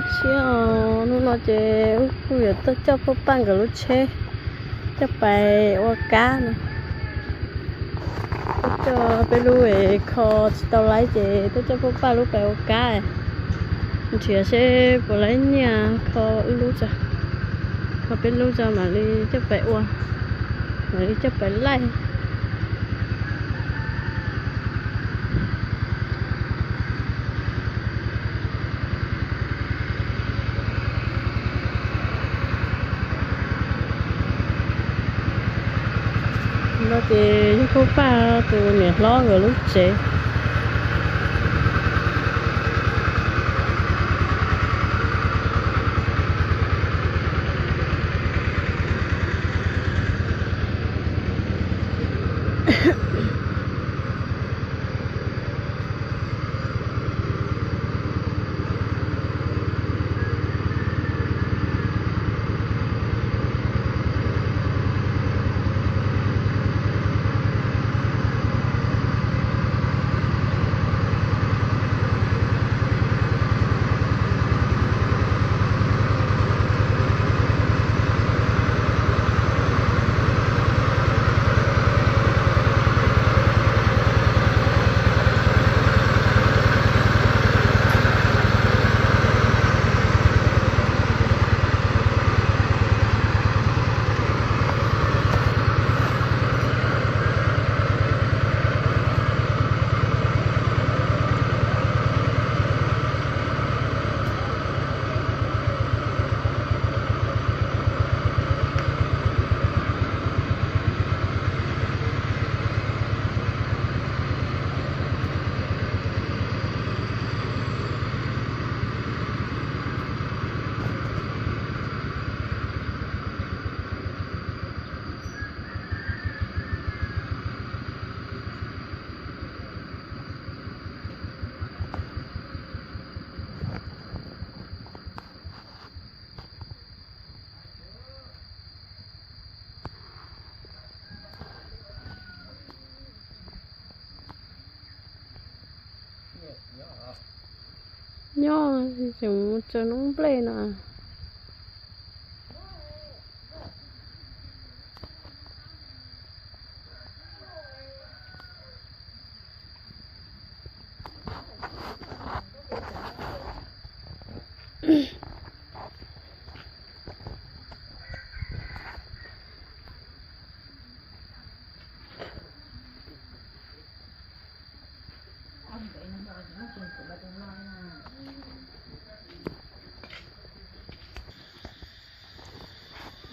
Siab os, hnub no ces wb kuj yuav tuaj coj Paj Paj nkawd lub tsheb coj pais ua kab no. Tuaj coj peb lub kho tsis tau laib ces tuaj coj Paj Paj lub pais ua kab. Nrhiav seb puas laib nyiaj kho wb lub tso, kho peb lub tso mam li coj pais ua, mam li coj pais laij. No ces yog Paj Paj tus niam hlob nkawd lub tsev. Nyob tseem mus tsaws noob nplej no.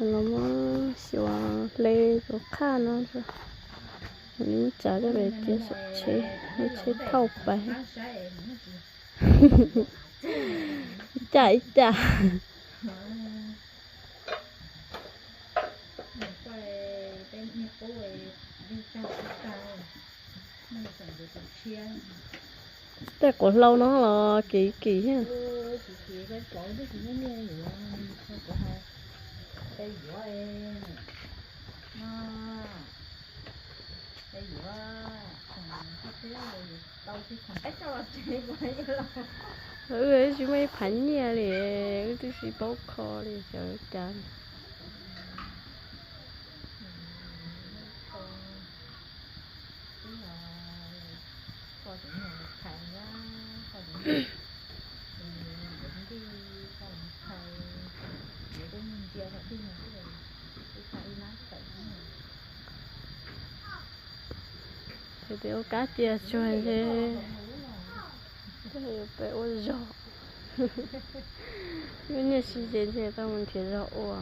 Los muab xyuas hle tus qhaj no, tsav coj pem cia saum tsheb, muab tsheb thauj pais. Ib caj ib caj. Tej quav hlau no los kim kim thiab. Wb tsis muaj ib phav nyiaj li, wb twb tsis paub kho li xyov cas. Ces ua kab cia tsuag ntshe peb ua zog. Lub nyiaj sib ze ntshe tau mus nrhiav zog ua.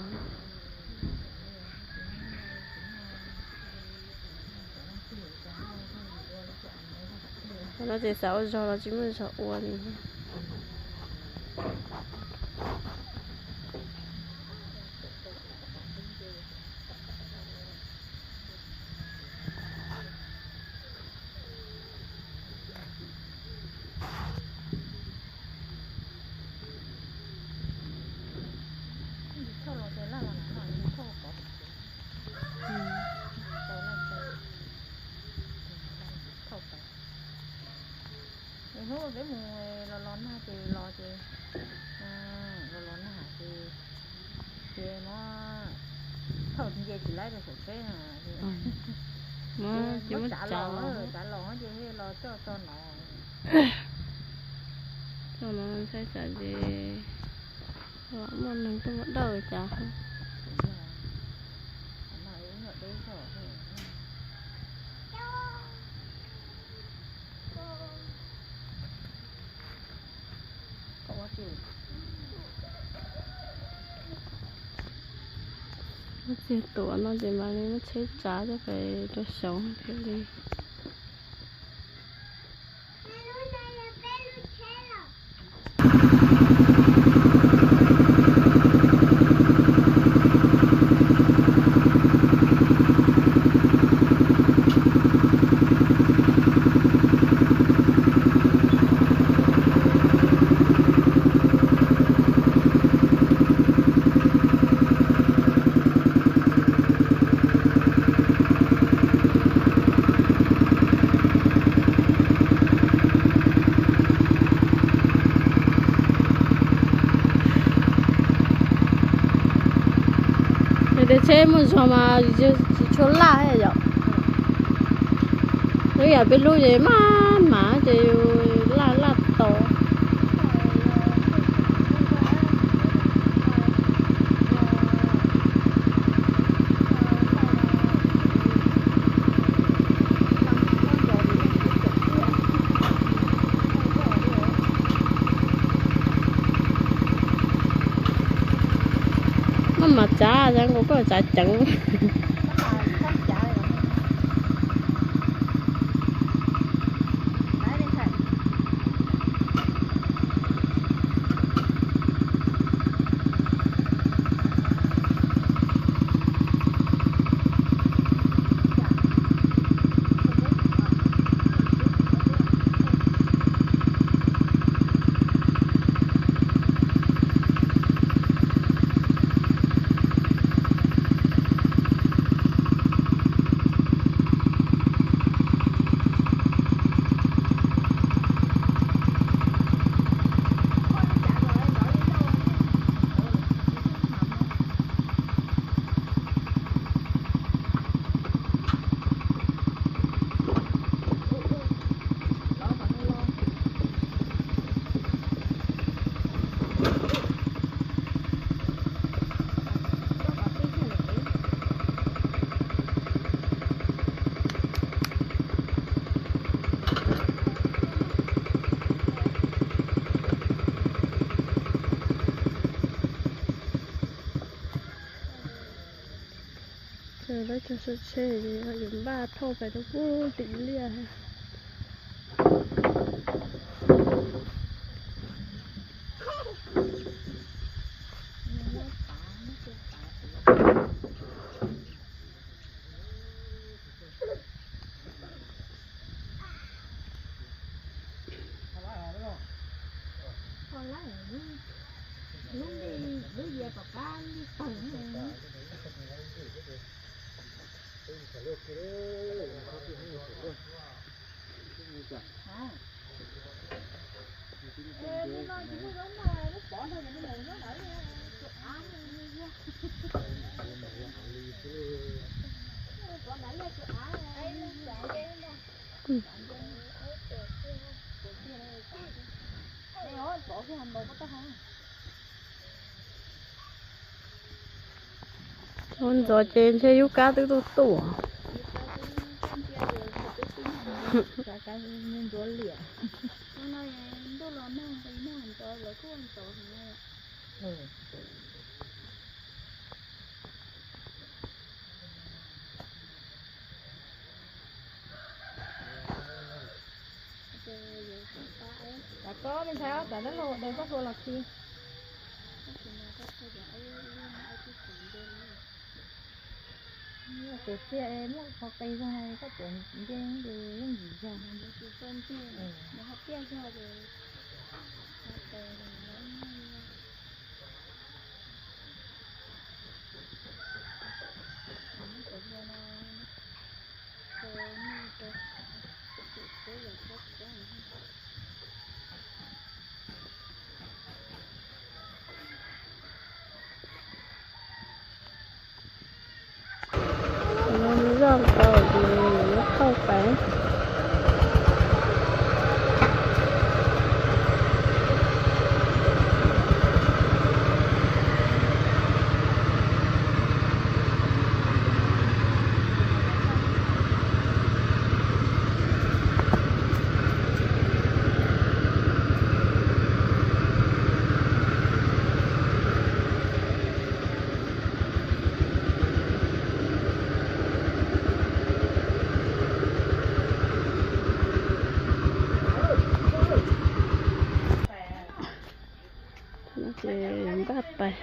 Qhov no ces xav ua zog los tsis muaj zog ua li. Hnub peb mus los los nag ces los ces Muab cov muab tsav los, tsav los ces los coj tso no. Tso no ntshai tsam ces muaj neeg tuaj muab dawj cas. Muab txiag tuam no ces mam li muab tsheb tsav coj pem rau saud thiaj li. Nws tej tsheb muaj zog mas tsis tshua laj yom. Lub yam peb lub ces maj mam ces yus laj laj tau. Maj mam tsav, tsav nkaus koj tsav ceev. Lawv cog sab tsheb, yus npaj thauj pais rau pub tim liaj. Ntxov ces ntshe yub kab twb tuaj tuaj. Tam koj me ntxhais, tam dab laug ua dawb koj hlua los khi. Tus txiaj es muaj qhov qis zog, koj tuav nce ces yeej yim zog. Tau ces yuav thauj pais. Ces npaj pais.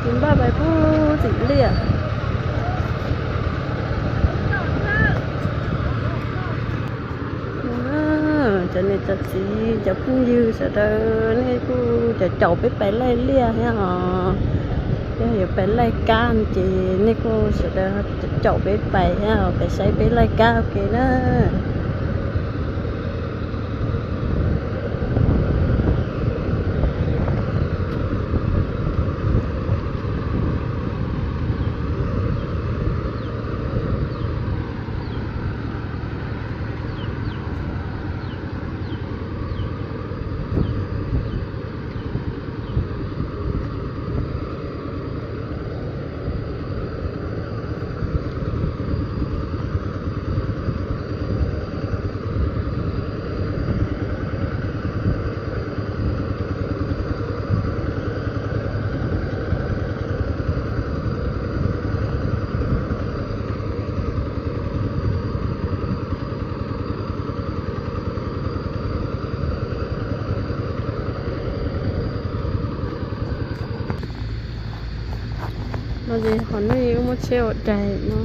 Tus npaj pais pub txim liaj. Cov niam cov txiv cov phooj ywg sawv daws, nej kuj caum caum peb pais laij liaj thiab os. Yog yuav pais laij kab ces nej kuj sawv daws caum caum peb pais thiab os, pais saib peb laij kab ua ke na. No ces qhov nej muab tsheb ua dais no.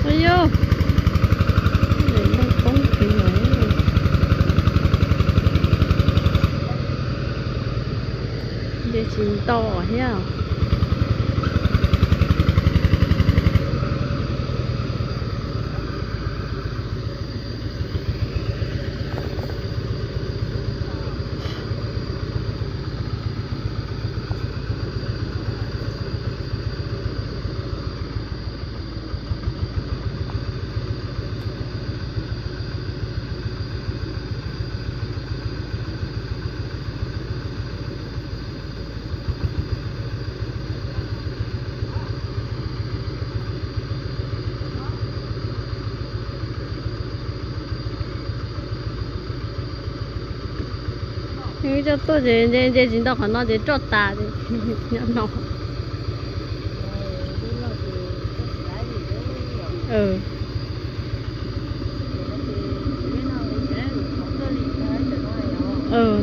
Ayo, npaj poob kiag lawm. Nce tsis nto thiab. Coj tuaj ces nce nce tsis ntau qhov no ces roj tas ces nyob no.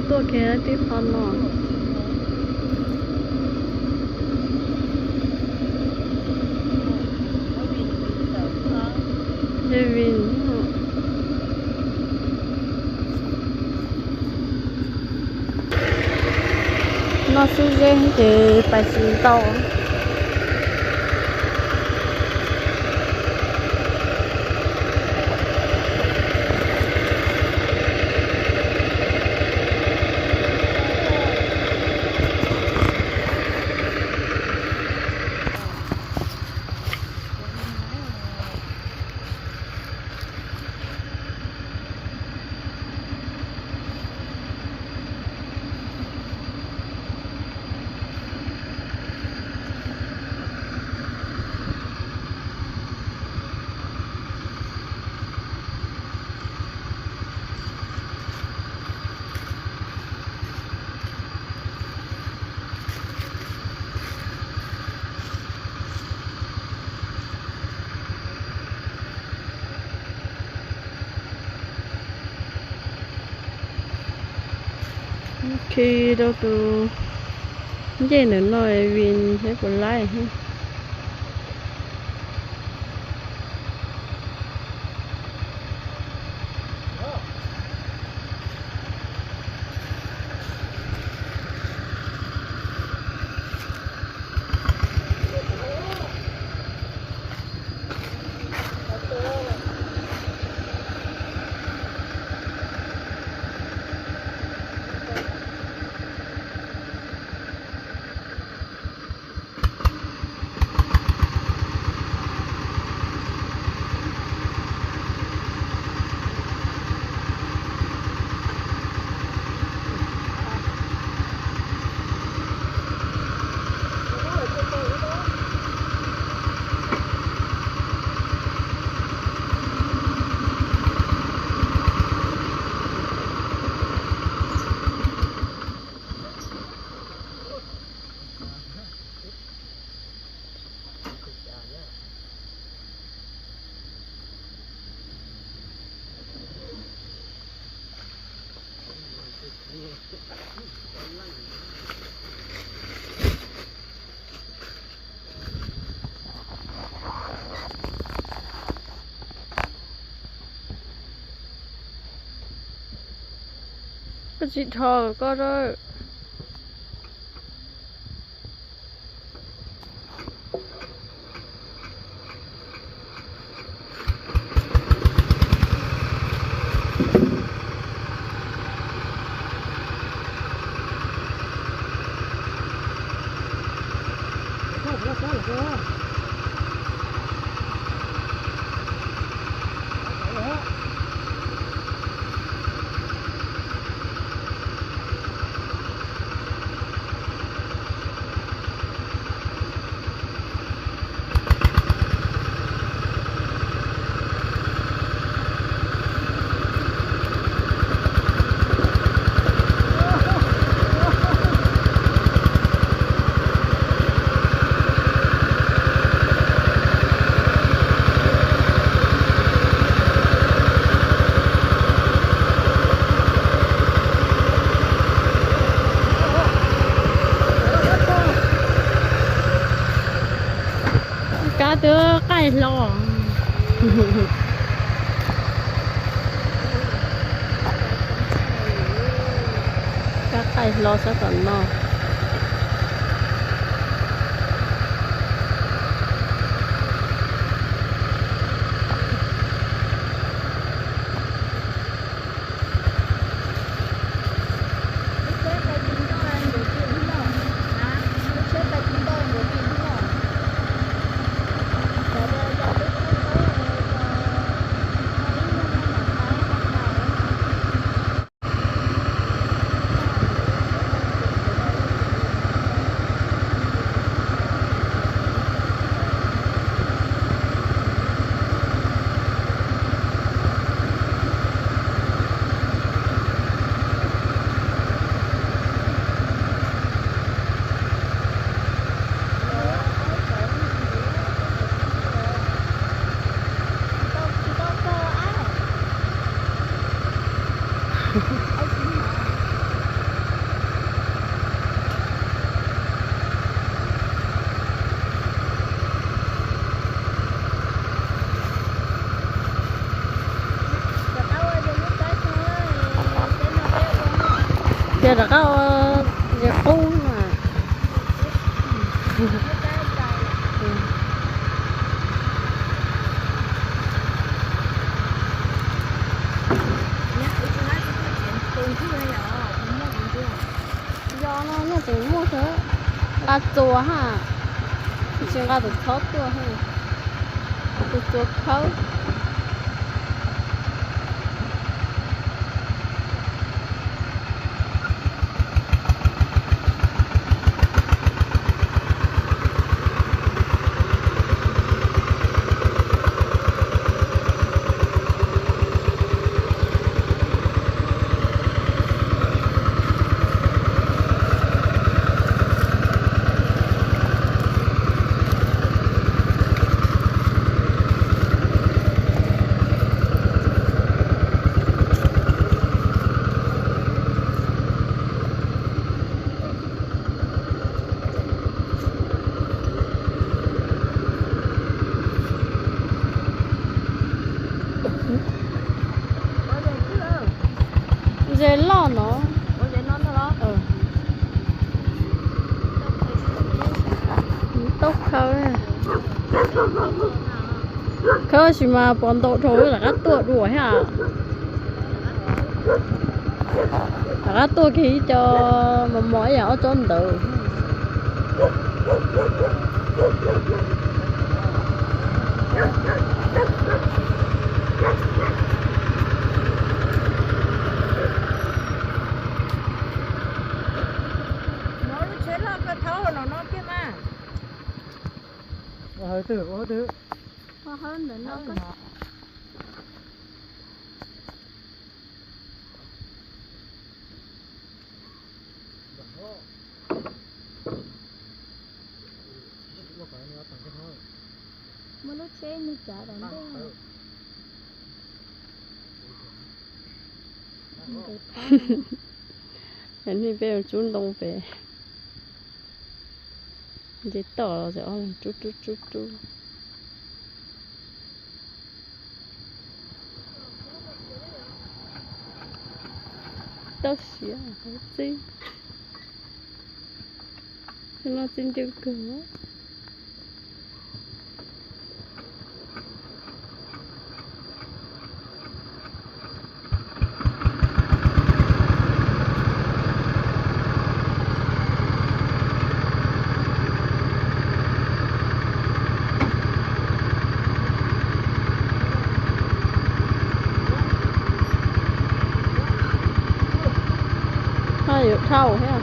Tuaj kiag tib qho no. Heavy. Noj xwb zeb ces pais tsis tau. Khi rau tus ncej ntawm no vim saib puas laib. Koj tsis dhos koj a. Kab twb qaij hlo. Kab qaij hlo sab tom no. Ces rov qab ua ze qub na. Yog no nej tseem muaj xwb, nqa txuas ha, tsis nqa tus txhob tuaj, tus txuas khawb. Ze loj no. Tau khawb, khawb tab sis mas pos ntau dhau, rov qab tuaj dua thiab. Rov qab tuaj kiag ib co mos mos ib yam ob tsob ntawd. Lub tsheb loj koj thauj hauv no kiag mas. Ua hauv twg, ua hauv twg? Ua hauv ntawm no koj. Muaj lub tsheb ntawd tsav tom ntej. Nej peb tsub ntoo pem. Nce toj los tsub tsub tsub tsub. Toj siab txij, no txij ncw kawg. Ho yuav dhau thiab.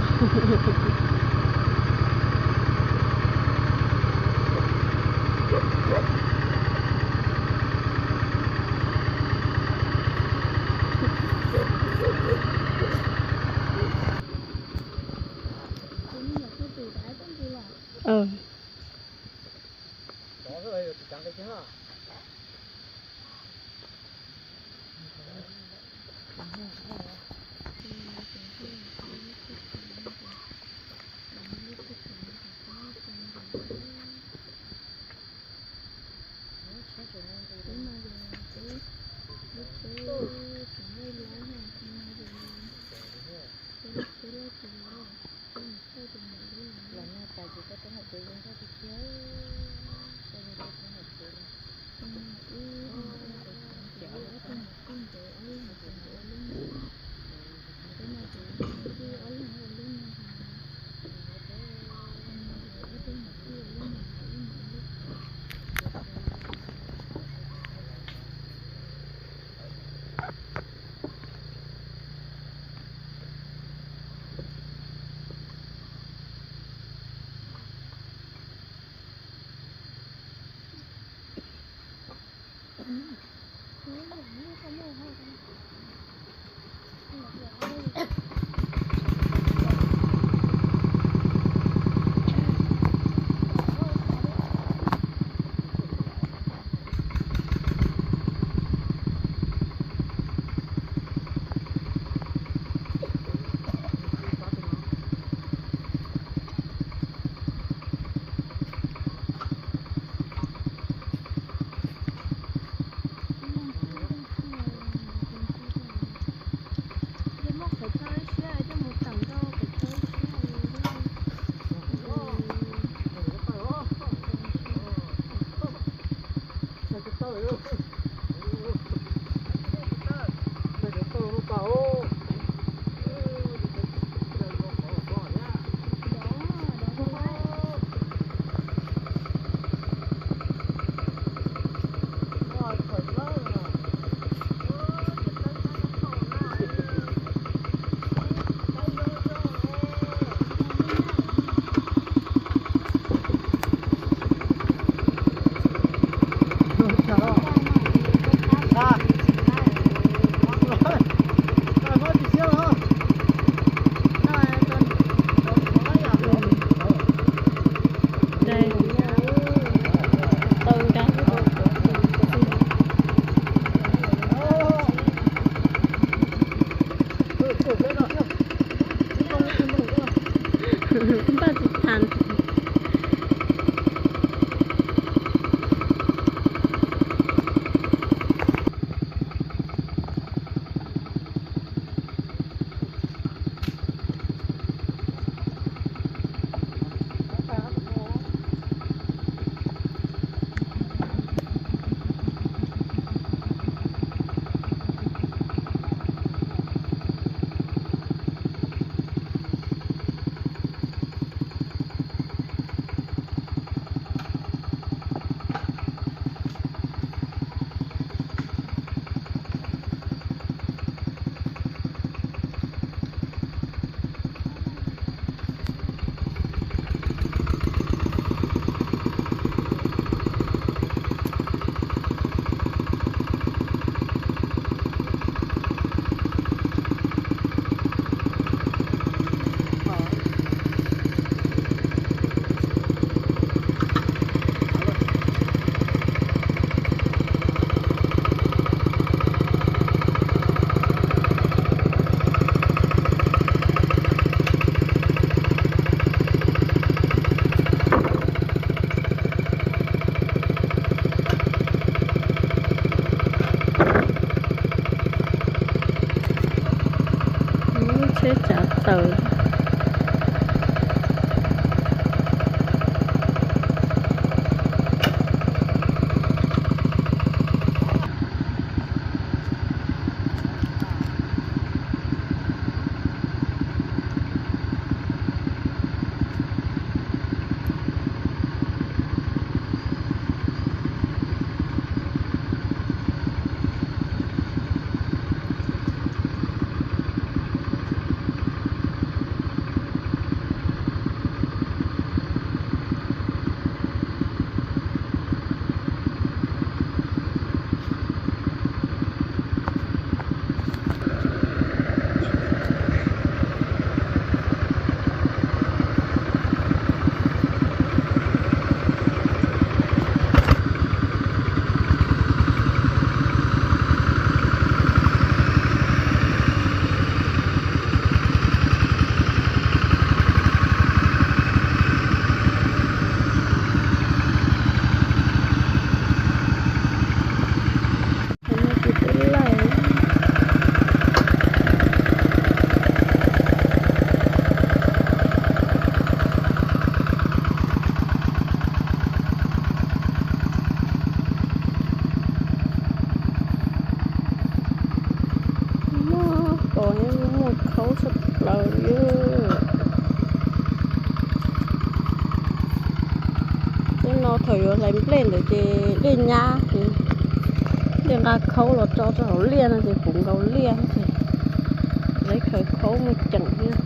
Tsav taws. Muaj pos muaj khaub tshaj plaws li. Teb no thaum yuav hlais nplej ntawd ces dej nyab ces dej nqa khaub los tso rau hauv liaj no ces puv nkaus liaj ces lawv khaws khaub mus ceem thiab.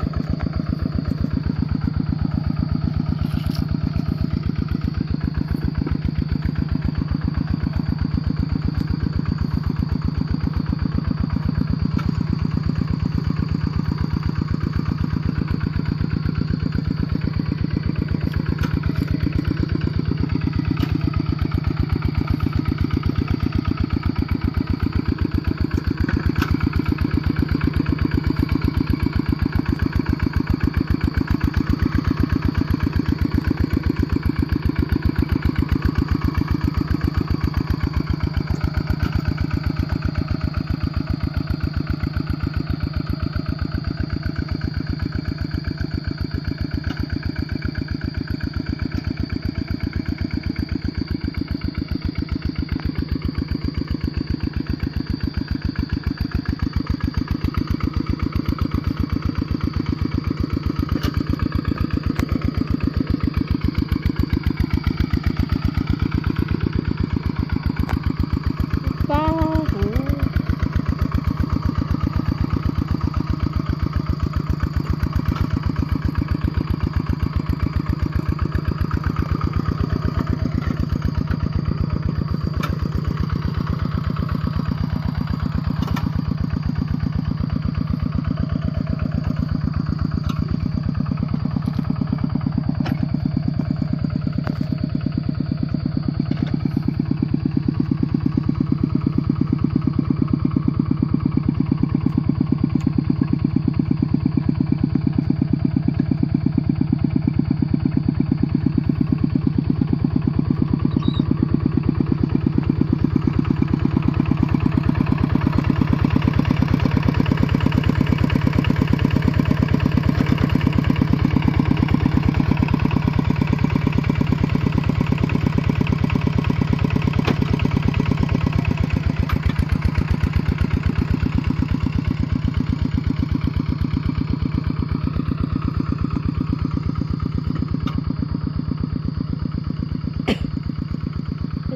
Pab heev.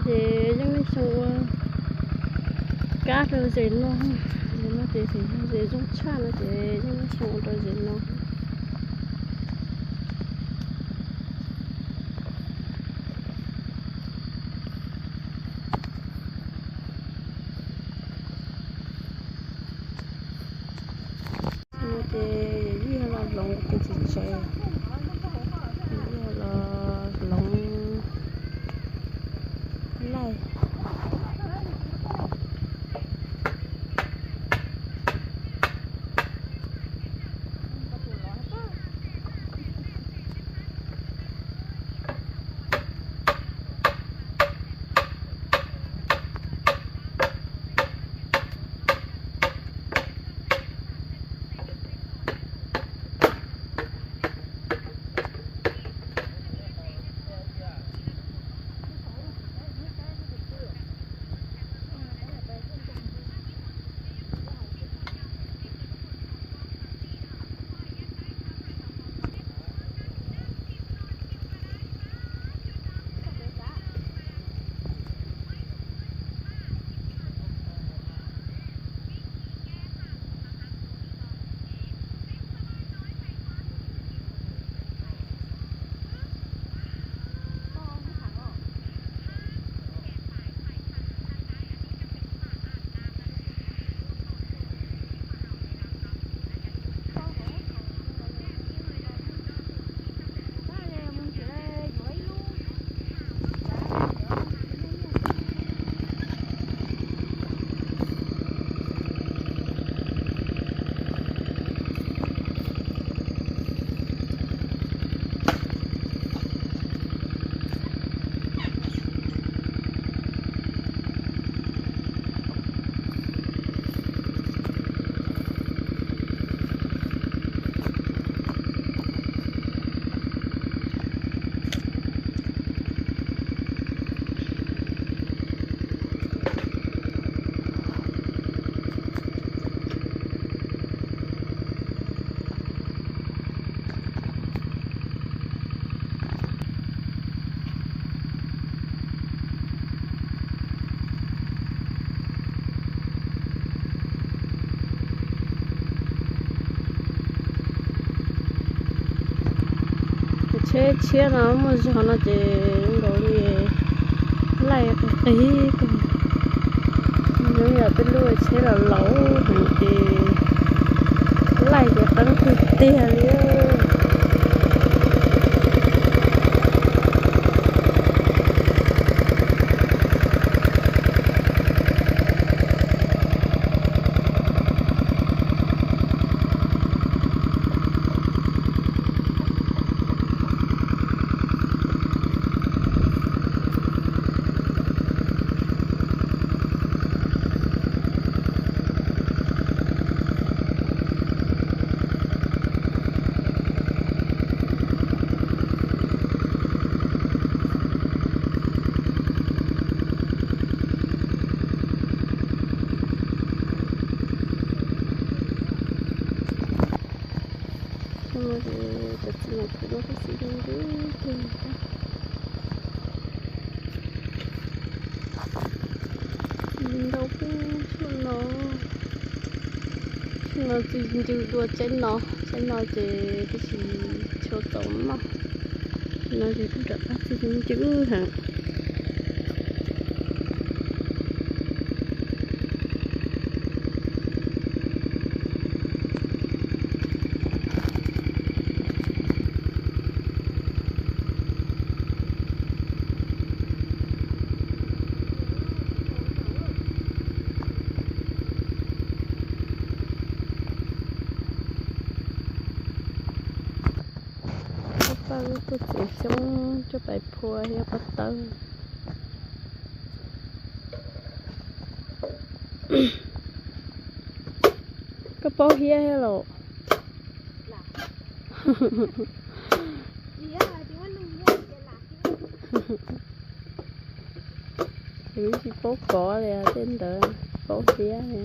Ces yeej muaj xyoo ua kab rau zem no, zem no ces zem zoo tshaj no ces yeej muaj xyoo ua rau zem no. No ces yawm yij los hloov tus txiv tsev, yawm yij los hloov laij. Tsheb tshiab no muaj zog no ces nkaus li laij qis qis, zoo yam tej lub tsheb laus laus heev ces laij ces qeeb tiag tiag li. Cov txiv ntoo kuj muaj tib si ntau kawg. Ntau kub tshuaj no, tshuaj no txi ncw dua tsaib no, tsaib no ces tab sis tshuaj txaus noj, no ces kuj rov qab txi ncw heev. Paj Paj wb tuaj txiav xyoob coj pais phua thiab paj tawb. Koj paub hiab thiab los? Wb tsis paub kov li, tej ntawd paub hiab li.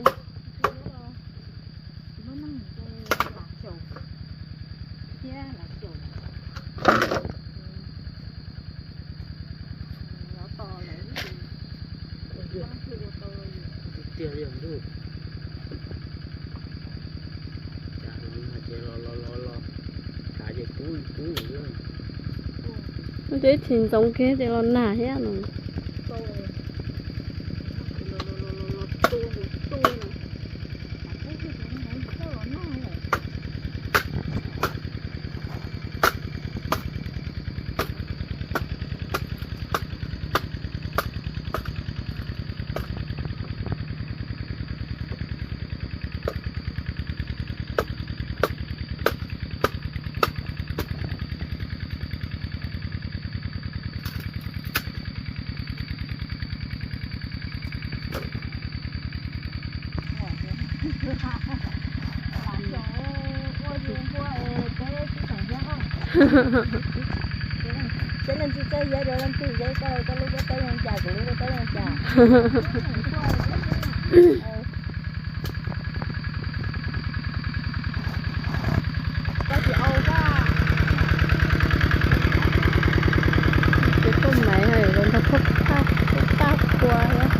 Tiag li ntuj, cas los nag ces los los los los, kav ces kub kub. Ces ib txhis ntxoov kiag ces los nag thiab no. Saib leej twg txawj hiab rau leej twg, saib koj, koj lub koj tawb zoo cas, kuv lub koj tawb zoo cas. Koj tsis au koj. Ces tuaj maiv los nrog paj, paj paj phua thiab.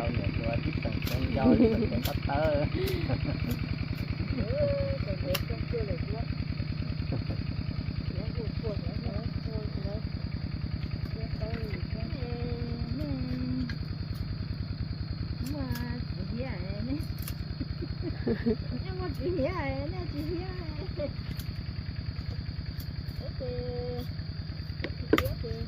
Ua tib xeem coob ncauj, tib xeem coob pob tawb. Nej muaj tswv hiab, nej tswv hiab. Ces, ces, ces,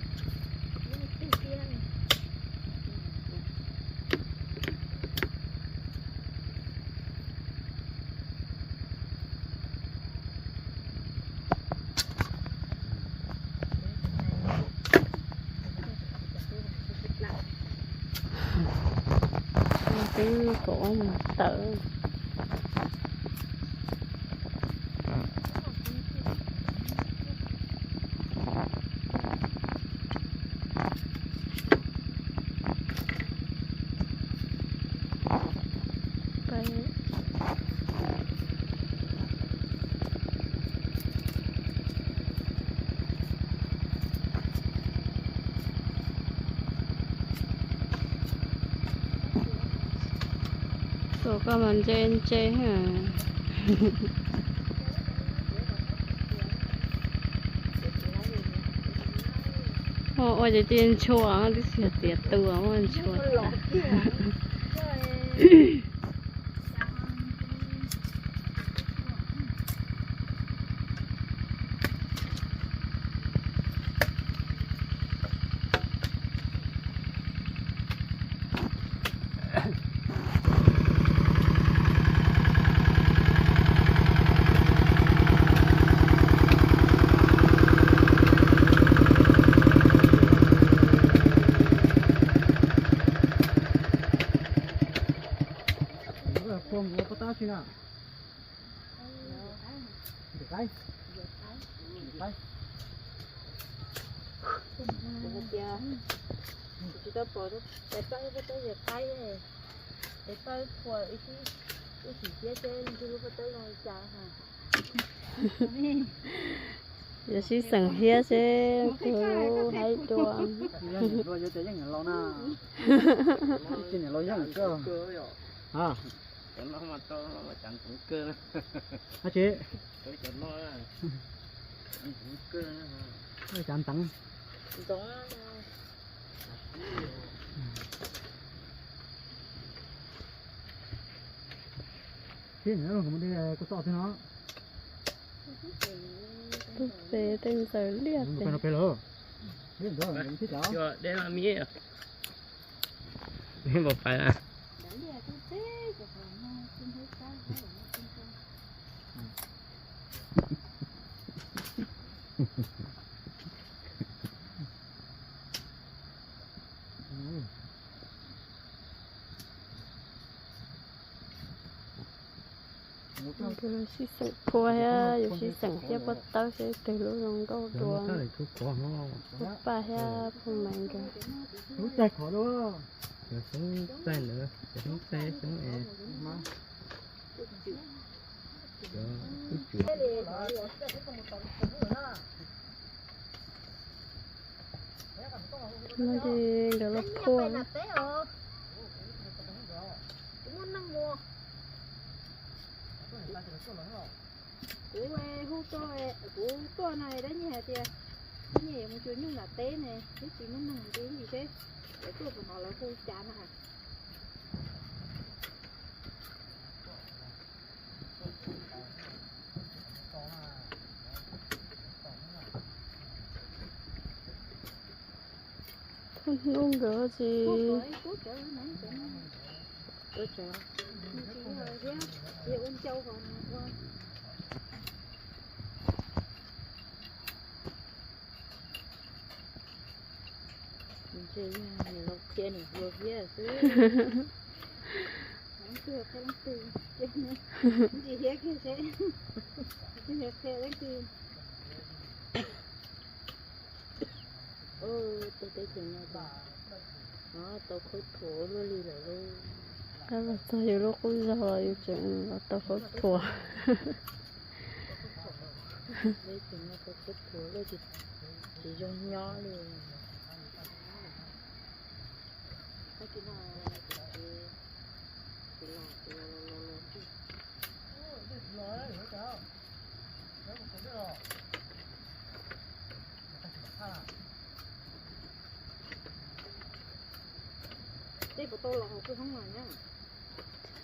Twb kom mus tawm. Tus koj mas ntse ntse. Ua ces cia ntshua, twb tsis yog tias tua, muaj ntshua. Tsis tau pom tes pawg pob tawb yawg qaib, tes pawg phua ib sim thiab seb lub pob tawb zoo li cas. Yuav sib xeem thiab seb tus haib dua. Cov no mas tau los mas cav ntxeev kawg. Hab tsi? Cov no mas cav ntxeev. Ntxeev. Tib nws kuv mus de kuv txoj twg no. Peb tej ntxaws liaj pem. Peb no peb lawm. Peb ntxaws tib cav. Deb mas mi. Peb npau pais na. Sib xeem phua thiab, yuav sib xeem thiab pob tawb seb twg lub zoo nkauj dua. Pab thiab phooj ywg nkawd. Lub caij khov lub. Xoob txaij ntawd, xoob txaij xoob es. No ces nkawd los phua. Kuv hu tuaj, kuv tuaj no dab nyiag hais tias dab nyiag yuav mus cuag nyuj nram teb ne, twb tsis muaj neeg mus cuag nyuj seb lawv tuaj puas hnov lawv hu cas na. Hnub nkawd tsis Ntshe yog niam laus qhia niam hluas thiab xwb. Leej twg qhia leej twg, ntsis hiab kiag seb leej twg qhia leej twg. Tau teb chaws no tas, tau khaub thuas luaj li lawm lauj. Los txog yus lub qub zog los yus tseem los tau khaub thuas. Teb chaws no tau khaub thuas luaj, tsis zoo nyob li. Tsis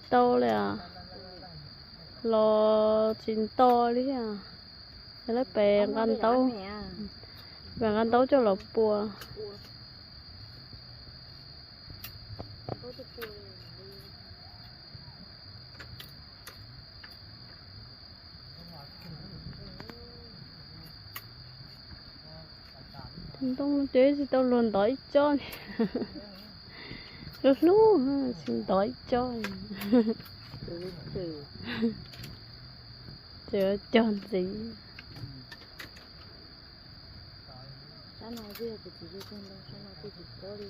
tau li os. Los tsis nto li thiab. Lawv pem nqa ntaub, pem nqa ntaub coj los pua. Ntoo ces tsis tau luag ntov ib tsob li. Hlub hlub tsis ntov ib tsob li. Ces cog ntxiv. Sab no twb yog kuv txiv tus ntoo, sab no twb tsis paub li.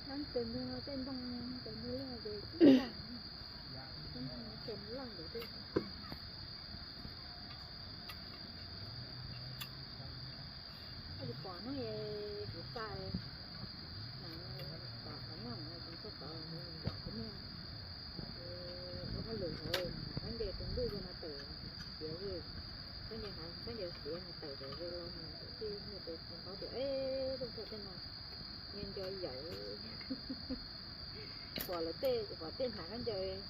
Sab tes ntug no tej ntoo tes ntug loj ces tsis loj, sab ntoo ces loj ntawd tej. Koj tsis pom hnub es kuv xa, pom qhov no kuv tuaj tod yom kuv niag ua hauj lwm hauv khaub ncaws tus ntuj zoo no tawm xiav ze, khaub ncaws, khaub ncaws xiav no tawm ze los mus tij hu tes tsis paub tias eb, lub nplog tej no nco nco yawm. Pom lawv tej, pom tej hnav khaub ncaws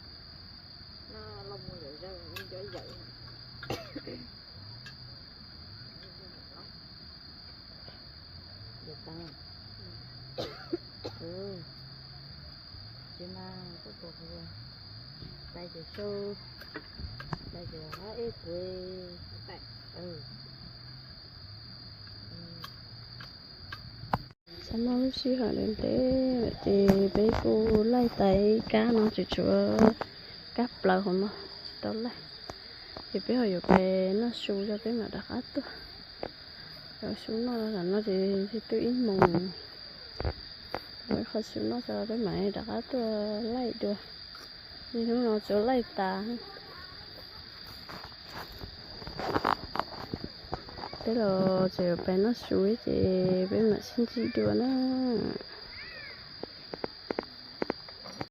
no los mus zom zaws nco nco yawm. Tsis mas koj pom, tais ces sau, tais ces hab eb kuv. Tam sim no lub sij hawm ntev ntev lawm ces peb kuj laij tais kab no tseem tshuav kab plaws hauv no tsis tau laij. Ces peb ho yuav pem noj su tso peb mam rov qab tuaj. Yuav su noj tam no ces twb ib moos, yuav ib qho su noj tso peb mam rov qab tuaj laij dua. Hnub no tsuas laij tas. Peb los tseem yuav pem noj su ces peb mam sib ntsib dua na.